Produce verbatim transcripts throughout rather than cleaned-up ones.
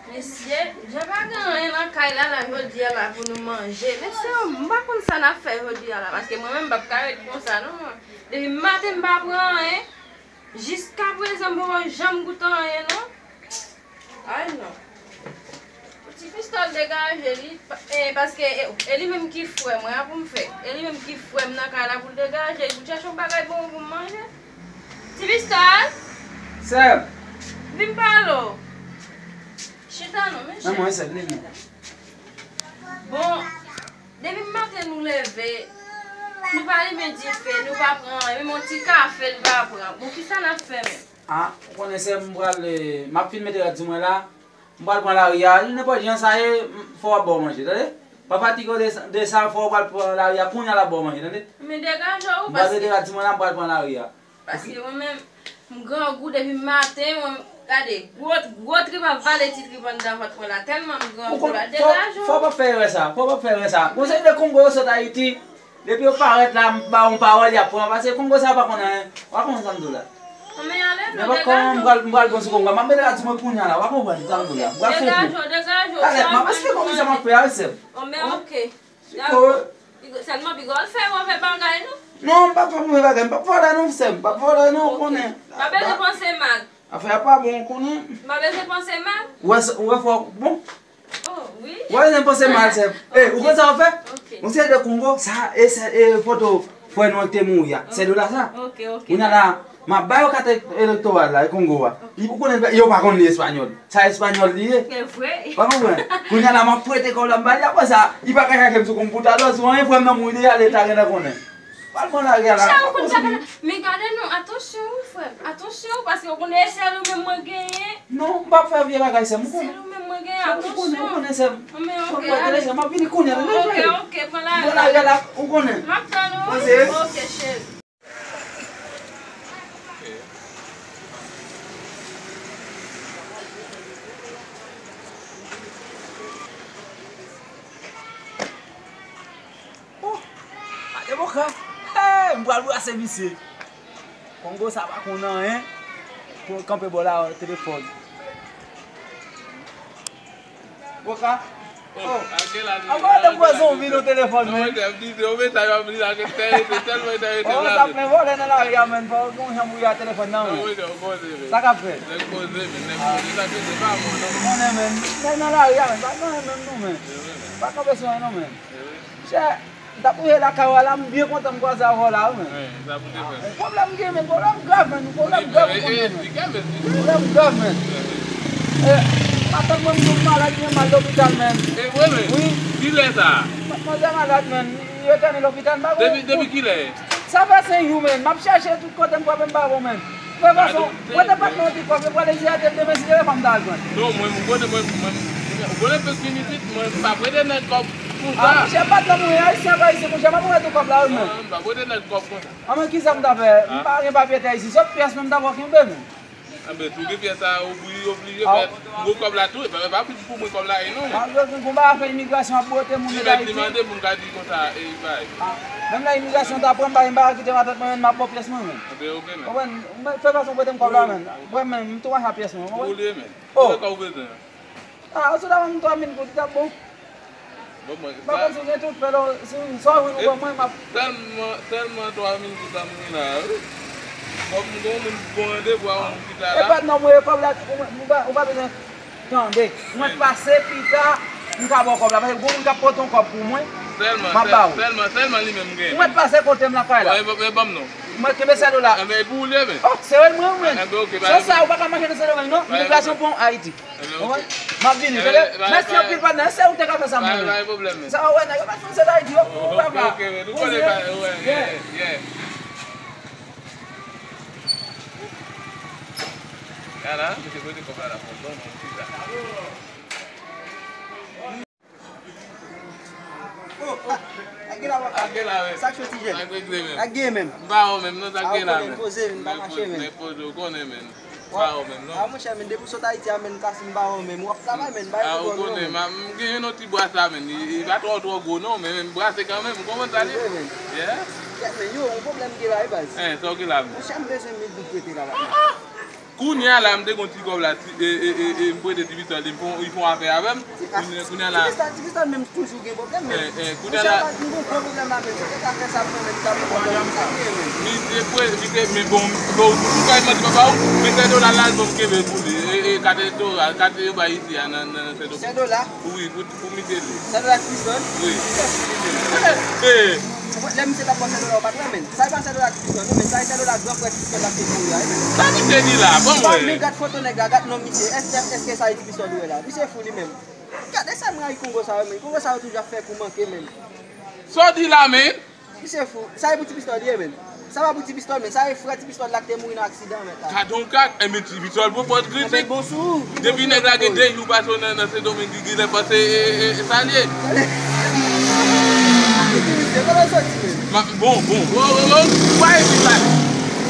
Mesye, jan pa gen anyen nan kay la, la, jodi a la pou nou manje. Mesye, m pa konn sa n ap fè jodi a la, paske mwen menm m p ap ka ret konsa non. Depi maten m pa pran anyen, jiska prezan m poko janm goute anyen non. Ay non. Ti Pistòl degaje li, pa- eh, paske e, e li menm ki frè mwen, a pou m fè. E li menm ki frè m nan kay la pou l degaje, pou l chèche yon bagay bon pou m manje. Ti Pistòl, Sè m. Vin pale w. Chita non, men Nan mwen, chita. Sè m, li menm. Bon, depi maten nou leve, nou pa limen dife, nou pa pran, menm yon ti kafe nou pa pran. Bon, kisa n ap fè menm? Ah, ou konnen sè m, m pral, eh, m ap fin mete rad sou mwen la, m pral pran lari a, nenpòt jan sa ye, m- fò w ap ba w manje, tande? Pa fatige w de, de sa, fò w pral pran lari a, kounye a l ap ba w manje, tande? Men degaje w, M pral mete paske rad sou mwen la, m pral pran lari a. Paske mwen menm, m grangou depi maten, mwen, gade, gwo, gwo trip ap vale ti trip anndan vant mwen la, tèlman m grangou la, degaje w. Fò w pa fè erè sa, fò w pa fè erè sa. Gon seri de Kongo yo sot Ayiti, depi yo parèt la, m ba yon pawòl, y ap pran, paske Kongo sa yo pa konn anyen. W ap konprann sa m di w la. Anben ale non, degaje w. Nenpòt kòman m pral, m pral bon sou Kongo a, m ap mete rad sou mwen kounye a la, w ap konprann sa m di w la. M pral fouti w. Degaje w, degaje w, ale, m ap esplike w kisa m ap fè a, sè m. Anben oke. Dakò. Sèlman piga w fè move bagay non. Non, m p ap fè move bagay, m p ap vòlè non, sè m, m p ap vòlè non, ou konnen. M pa bezwen panse mal. Afè a pa bon, ou konnen. M pa bezwen panse mal. Ou wè sa- ou wè fò, bon. Oh, wi. Ou pa bezwen panse mal, sè m. Eh, ou konn sa w ap fè? Ok. Yon seri de Kongo, sa, e sè, e foto frè nou an ki te mouri a. Sè Dola sa. Ok, ok. Kounye a la, m ap ba yo kat elek- elektoral la, e Kongo a. Li pou konnen, yo pa konn li espanyòl. Sa espanyòl li ye. Se vre. Ou pa konprann? Kounye a la, m ap prete kòb la, m ba li. Apre sa, li pa ka chache m sou kòm pou talò, sou anyen, frè m nan mouri deja, Leta gentan konnen. Pral pran lari a la. Chè, ou konn gade la. Men gade non, atansyon wi, frè m. Atansyon, paske ou konnen se li menm mwen genyen. Non, m p ap fè vye bagay, sè m, ou konnen. Se li menm mwen genyen, atansyon. Ou konnen, ou konnen, sè m. Anben, ok, ale. Sè m, m ap vini kounye a, ok, ok, pran lari a. Pran lari a la, ou konnen. M ap tann ou. Poze. Ok, cheri. Oh, gade boka. Hey, m pral brase misye. Kongo sa pa konn anyen. Pou kanpe bò la, telefòn. Boka. Oh, oh. Anba w te kwè zonbi nan telefòn, men. Mwen te di, se yon mesaj w ap li la, ke tè rete, tèlman tè rete la. Oh, sa plen vòlè nan lari a, men. Fò w gen yon jan pou w ye a telefòn nan, men. Sa k ap fèt? Nèg poze, men. Nèg poze, sa ke se pa bon, non. Konnen, men. Nèg nan lari a, men. Pa gen anyen menm, non, men. Pa kanpe sou anyen, non, men. Chè, m t ap rive lakay ou a la, m byen kontan m kwaze avè w la, wi, men. Wi, sa pou te fè. Pwoblèm gen, men, pwoblèm grav, men, pwoblèm grav, ou konnen, men. Pwoblèm grav, men. Eh, matant mwen, m malad, mwen mal lopital, men. E vre, men? Wi. Kilè sa? Manzè malad, men. Yo etène lopital, m pa konn. Depi, depi kilè? Sa fè senk jou, men. M ap chèche tout kote m frape, m pa wè w, men. Frè Gason, mwen te pat nan yon ti kòb, yo pral egzekite l demen, si Dye vle, fò m ta al jwenn. Non, mwen, mwen, mwen, mwen, ou konnen peyi m isit, mwen, m pa prete nèg kòb konsa. Ah, monchè, patnè m, wi, ayisyen ak ayisyen, monchè, m ap prete tout kòb la, wi, men. Non, m pa prete nèg kòb konsa. Ah, men kisa m ta fè? M pa gen papye tè isit, sèl pyès mwen m ta pran kenbe, men. Anben, tou gen pyès sa, ou oblije fè gwo kòb la tou, e pa, e pa pou mwen kòb la ye, non. Ah, yo fin gon bagay fè imigrasyon ap bwote moun yo Ayiti. Li mande pou m ka di konsa, e bay. Ah, menm lè imigrasyon ta pran m, m pa gen bagay kite matant mwen, men m ap ba w pyès mwen, men. Anben, ok, men. Konprann? Mwen, fè fason prete m kòb la, men. Mwen menm, m tou mache a pyès mwen, konprann? Ou li ye, men. Oh. Ou wè sa ou bezwen an? Ah, ou sot ap ban m twa mil goud, li t ap bon. Bon, mwen, m pa konn si w gen tout, fè lò, si w, sa w jwenn ou ban mwen, m ap. Tèlman, tèlman twa mil goud sa m gen la, wi. Fòk m gen yon moun pou randevou a yon moun ki ta la. E pa non, mwen, kòb la, ou, ou pa, ou pa bezwen tande. Mwen pase pita, m ka ba w kòb la. Paske gon moun k ap pote yon kòb pou mwen, m ap ba ou. Tèlman, tèlman, tèlman li menm gen. Mwen pase kote m lakay la. E, e, e, ban m non. Mwen kenbe sèl ou la. Enben, e pou ou li ye, men. Oh, se rèl mwen, mwen. Enben, ok, se sa, ou pa ka mache nan sèl ou, non. Imigrasyon pran Ayiti. Enben, ok. Mwen, m ap vini, tande. Mèsi anpil, patnè. Se ou te ka fè sa, mwen. Pa gen pwoblèm, men. Sa, wè, nèg yo pa fè se la, yo, yo pa fè. Ok, men, nou konnen pa, wè, yeah, yeah. Gade la, misye pote kòb la, la, fò bon, bon, pita. Oh, oh. Sa k gen la, papa? Sa k gen la, men? Sa k soti, jèn? Sa k regle, men? Sa k gen, menm? M pa wè w menm, non, sa k gen la, men? Ah, ou konnen, poze, men, m pa mache, men. Nèg poze, ou konnen, men. M pa wè w menm, non. Ah, monchè, men, depi w sot Ayiti a, men, Kasim, m pa wè w menm. W ap travay, men, bay pwoblèm, non, men. Ah, ou konnen, m, m gen yon ti bwa sa, men. Li, li pa twò, twò gwo, non, men, men, m brase kanmenm, ou konprann sa, li? Vre, men. Yeah. Yeah, men, yo, yon pwoblèm gen la, wi, baz. Eh, sa w gen la, men? Monchè, m bezwen mil goud prete la, papa. Kounye a la, m te gon ti kòb la, ti, e, e, e, e, m prete ti pistòl li, m fon, li fon afè avè m. Kounye, kounye a la. Ti pistòl, ti pistòl menm toujou gen pwoblèm menm. E, e, kounye a la. Misye pa, m gon gwo pwoblèm la menm. Se te ka fè sa pou mwen menm, li ta pran pwoblèm pou sa li ye menm. Misye, misye, men bon, bon, ou ka manti papa w, men sè Dola la, l bon kenbe pou li. E, e, kat elektoral, kat yo bay isi a nan, nan, nan sè Dola. Sè Dola? Wi, pou, pou misye li. Sè Dola ki pistòl? Wi. Misye fou li menm. E, e. Lè misye t ap pran sè Dola, ou pa t wè menm. Sa e pa sè Dola ki pistòl, non, men sa e sè Dola gran frè ki pistòl la te mouri a, wi. Sa misye di la, ban m wè. Men gad foto nèg la, gad non misye. Èske, èske sa e ti pistòl ou wè la? Misye fou li menm. Gade sa m rayi Kongo sa yo, men. Kongo sa yo toujou ap fè kou manke, men. Sa w di la, men? Misye fou. Sa e pou ti pistòl li ye, men. Sa pa pou ti pistòl, men. Sa e frè ti pistòl la ki te mouri nan aksidan, men, la. Gadon kat, enben ti pistòl pou pòt kritik. Enben bon sou ou. Depi nèg la gen de jou pase w nan, nan Sendomeng, li genlè panse, e, e, e, sa l ye. Misye, kòman w soti, men? Ma, bon, bon. Ou pa e vin pale.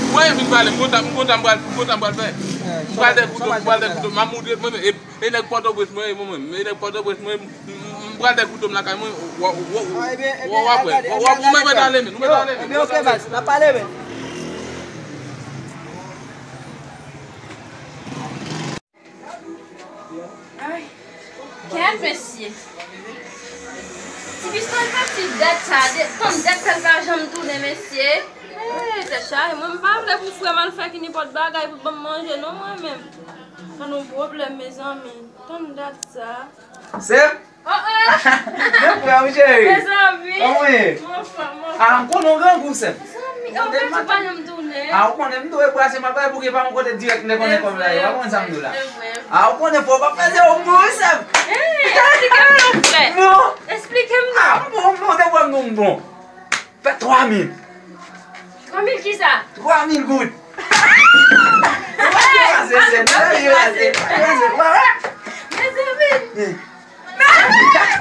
Ou pa e vin pale. M kontan, m kontan, m pral, m kontan, m pral fè. M pral dèkouto, m pral dèkouto. M ap moutre, mwen, e, E nèg Pòtoprens mwen ye, mwen menm. E nèg Pòtoprens mwen, m, m, m pral dèkouto m lakay mwen, w, w, w, w, w ap wè. W, w, ou mèt ale men, ou mèt ale men. Ebyen, ok, baz, n ap pale men. Ay, kèt, mesye. Ti pistòl pati dat sa, de, tann dat sa l pa janm tounen, mesye. Hey, tèt chaje, mwen m pa vle pou frè m al fè ki nenpòt bagay pou l ban m manje, non, mwen menm. Tann yon pwoblèm, mezanmi. Tann dat sa. Sè? Oh, oh! Men frè m cheri. Mezanmi. Kòman w ye? Mwen anfòm, mwen anfòm. Ah, m konnen w grangou, sè m. Mezanmi, oh, mèt ou pa janm tounen. Ah, ou konnen m tou e brase m ap bay bouke pa yon kote dirèk m te konnen kòm la ye. W ap konn sa m di w la. Ah, ou konnen fò w pa fè zero pou mwen, sè m. Hey, eksplike m non, frè. Non. Eksplike m non. Ah, m bon, m bon, te wè m non, m bon. Fè twa mil. Twa mil kisa? Twa mil goud. Mezanmi!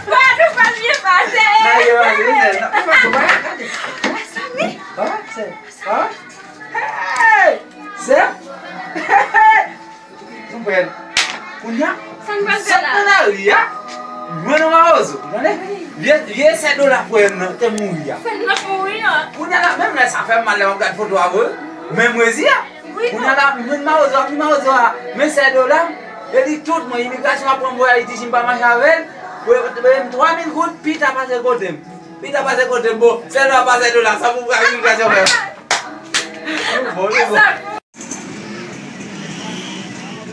Frè, nou pa byen pase. Mezanmi! Sè! Hey! Sè! Ou konprann? Kounye a, m sot nan lari a, m jwenn yon mawozo. Ou tande? Vye, vye sè Dola frè m nan te mouri a. Frè m nan mouri a. Kounye a la, menm lè sa fè m mal lè m ap gad foto a vre. Men m rezi a. Kounye a la, m jwenn mawozo a, m di mawozo a, men sè Dola, e li tout mwen, imigrasyon ap pran m voye Ayiti si m pa mache avè l. Voye, voye m twa mil goud, pita pase kote m. Pita pase kote m, bon, sè Dola pa sè Dola, sa pou pran imigrasyon fè m. Nou bon, nou bon.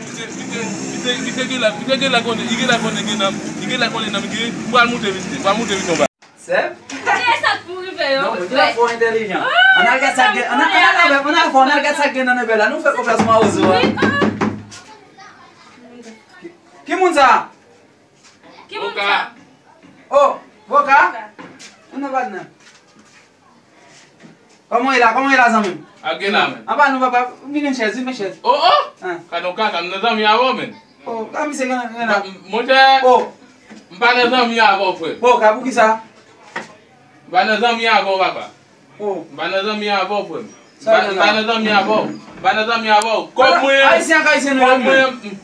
Misye, misye, misye, misye genlè, misye genlè konnen, li genlè konnen gen nanm, li genlè konnen nanm, li gen, m pral moute vit, m pral moute vit yon bagay. Sè? Kiyès sa k pou rive yo, frè? Non, men ou fò entèlijan. Ann al gad sa k gen, ann al, ann al avè m, ann al fò, ann al gad sa k gen nan neve la. Nou fè konfyans mawozo a. Wi, ah. Ki, ki moun sa? Ki moun sa? Oh, Voka? Voka. Ann al gad nan. Kòman w ye la? Kòman w ye la, zanmi m? Ak gen la, men. Anba nou, papa. Vin yon chèz, vin yon chèz. Oh, oh! Hein? Gadon kaka, m nan zanmi avè w, men. Oh, ka misye gen, gen la. Monchè, oh, m pa nan zanmi avè w, frè. Oh, ka poukisa? M pa nan zanmi avè w, papa. Oh. M pa nan zanmi avè w, frè m. M pa, m pa nan zanmi avè w. M pa nan zanmi avè w. Kòb mwen, Ayisyen ak Ayisyen nou ye, kòb mwen,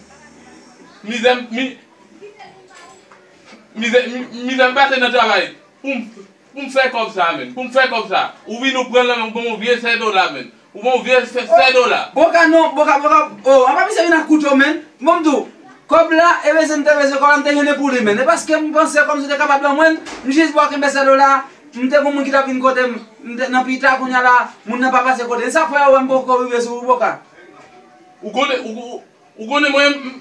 mizè m, mi-, mizè, mi-, mizè m pase nan travay. Pou m Pou m fè kòb sa, menn. Pou m fè kòb sa. Ou vin ou pran l nan men m, ou ban m yon vye sè Dola, menn. Ou ban m yon vye sè, sè Dola. Boka non, Boka, Boka. Oh, apa misye vin ak kouto, menn. Bon, m di w, kòb la, e bezwen m te bezwen kòb la, m te jennen pou li, menn. E paske m panse kòmsi w te kapab ban mwen l, m jis ba w kenbe sè Dola, m te gon moun ki t ap vin kote m, m te nan pita, kounye a la, moun nan pa pase kote l. E sa k fè w wè m poko rive sou ou, Boka. Ou konnen, ou, ou, Ou konnen mwen, m,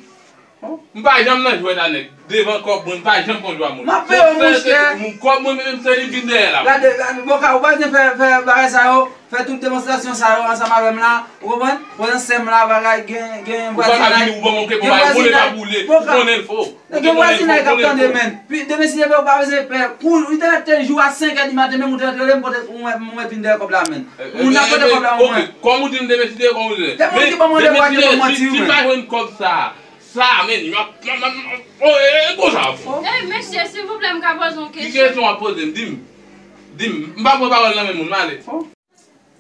m pa janm nan jwèt a nèg. Devan kòb mwen, m pa janm konn jwe a moun. M ap peye w, monchè. Kòb mwen, menm se li vin dèyè la. Gade, gade, Boka, ou pa bezwen fè, fè bagay sa yo, fè tout demonstrasyon sa yo ansanm avè m la, ou konprann? Prezans sè m la, bagay, gen, gen vwazinay. Ou pa ka vini, ou ban m yon kèk bagay, ou konnen l pa boule, ou konnen l fo. Gen vwazinay k ap tande, menn. Pi, demen si Dye vle, ou pa bezwen pè. Kou, li te mèt te jou a senk è di maten, menm ou te rele m, kote, ou mèt, ou mèt vin dèyè kòb la, menn. Moun nan pote kòb la pou mwen. Kòm ou di m demen si Dye vle, kòm ou di. Te moun ki ban m randevou a te ban m manti, wi, menn. Si m pa jwenn kòb sa, sa, menn, m ap, m ap, m ap, oh, e, e, konsa. Eh, mesye, silvouplè, m ka poze yon kesyon? Ki kesyon w ap poze m? Di m. Di m. M pa pran pawòl nan men moun, m ale.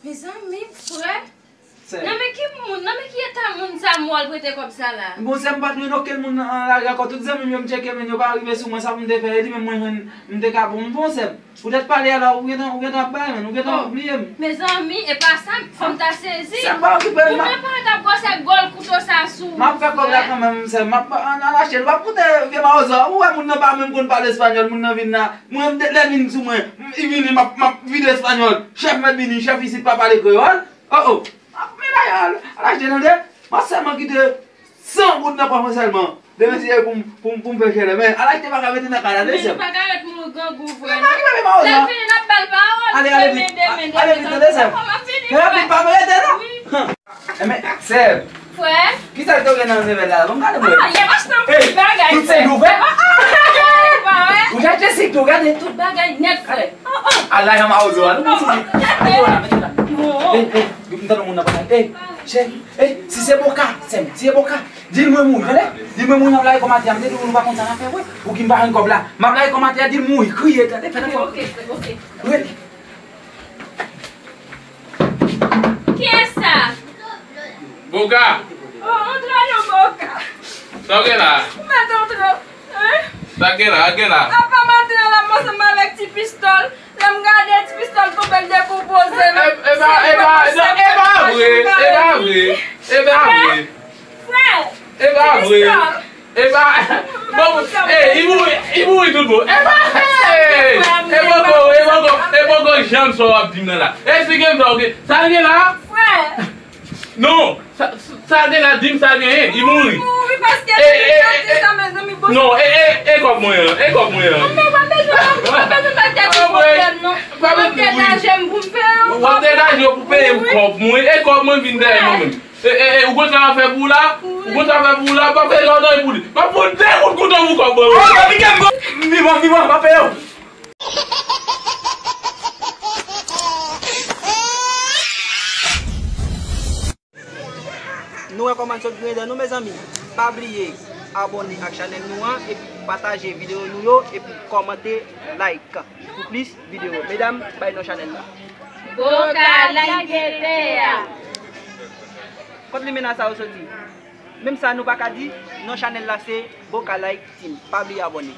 Mezanmi, frè. Nan men ki moun, nan men ki eta moun sa m wè w al prete kòb sa la? Bon, sè m pa t jwenn okenn moun nan lari ankò. Tout zanmi m yo m tcheke, men yo pa rive sou mwen. Sa pou m te fè? E li menm mwen jwenn, m te ka bon. Bon, sè m, poutèt pale a la, ou gentan, ou gentan ap bay, men ou gentan bliye m. Mezanmi, e pa sa, fò m ta sezi. Sè m pa okipe m. Ou menm pa t ap gwosè gòl kouto sa sou ou. M ap fè kòb la kanmenm, sè m. M ap al achte l. W ap koute vye mawozo. Ou wè moun nan pa menm konn pale espanyòl, moun nan vin la. Mwen, m te, lè l vin sou mwen, m, li vini, m ap, m ap vide espanyòl. Chèf mèt vini, chèf isit pa pale kreyòl. Oh, oh. Ap men la, al, al achte tande. M ap sèlman kite san goud nan pòch mwen sèlman. Demen si se pou m, pou m, pou m fè chèlè. Men, al achte pa ka mete nan kay la, tande sè m. Men nou pa ka ret mouri grangou vre, non. Men pa okipe mawozo. Lè l vini, n ap ba l pawòl. Ale, ale vit. Demen, demen, ale vit, tande sè m. Fè rapid, pa m rete la. Wi. Enben, sè m. Frè. Kisa k te gen nan zevèl la? Ban m gade, mwen. Ah, y ap achte anpil bagay, frè. Tout se ouvè. Ah, ah, ah, ah, ah, ah. Ou chache sik tou, gade. Tout bagay nèt, frè. Ah, ah. Ala, yon mawozo a, nou konn sou li. Mete la, mete la. Ey, ey, m tande moun nan pale. Ey, chè, ey, si se boka, sè m, si se boka, di l mwen mouri, tande? Di l mwen mouri, m ap lage kòmantè a, m te di w nou pa konn sa n ap fè, wi. Ou ki m pa jwenn kòb la. M ap lage kòmantè a, di l mouri, kriye, tande? Fè nan fò. Ok, ok, ok. Wi. Kiyès sa? Boka. Oh, antre non, Boka. Sa w gen la? Ou mèt antre. Hein? Sa gen la, sa gen la? Apa maten an la, m ansanm avèk ti pistòl. Lè m gade ti pistòl tonbe, l dekonpoze. E, e pa, e pa, non, e pa vre, e pa vre, e pa vre. Frè! E pa vre. Pistòl. E pa, bon, e, li mouri, li mouri tout bon. E pa, e, e poko, e poko, e poko janm sa w ap di m nan la. Eksplike m sa, ok. Sa l gen la? Frè! Non, sa, sa l gen la, di m sa l genyen, li mouri. Mouri paske e, e, e, e, sa, mezanmi, bon. Non, e, e, e kòb mwen an, e kòb mwen an. Mwen pa bezwen, mwen pa bezwen bagay pou pwoblèm, non. Pa bezwen, wi. Mwen degaje m pou m peye w. W ap degaje w pou peye m kòb mwen, e kòb mwen vin dèyè mwen menm. E, e, e, ou konn sa m ap fè pou ou la? Ou konn sa m ap fè pou ou la? M ap fè lòt anyen pou li. M ap pran de kout kouto pou kòb mwen. Oh, pa pike m, bon. M vivan, m vivan, m ap peye w. Nou wè kòman n sot griyen dan nou, mezanmi. Pa bliye abòne ak chanèl nou an, epi pataje videyo nou yo, epi kòmante, like pou plis videyo. Medam, bay non chanèl la. Boka Like T V a. Kot limena sa yo soti? Menm sa nou pa ka di, non chanèl la se Boka Like Team. Pa bliye abòne.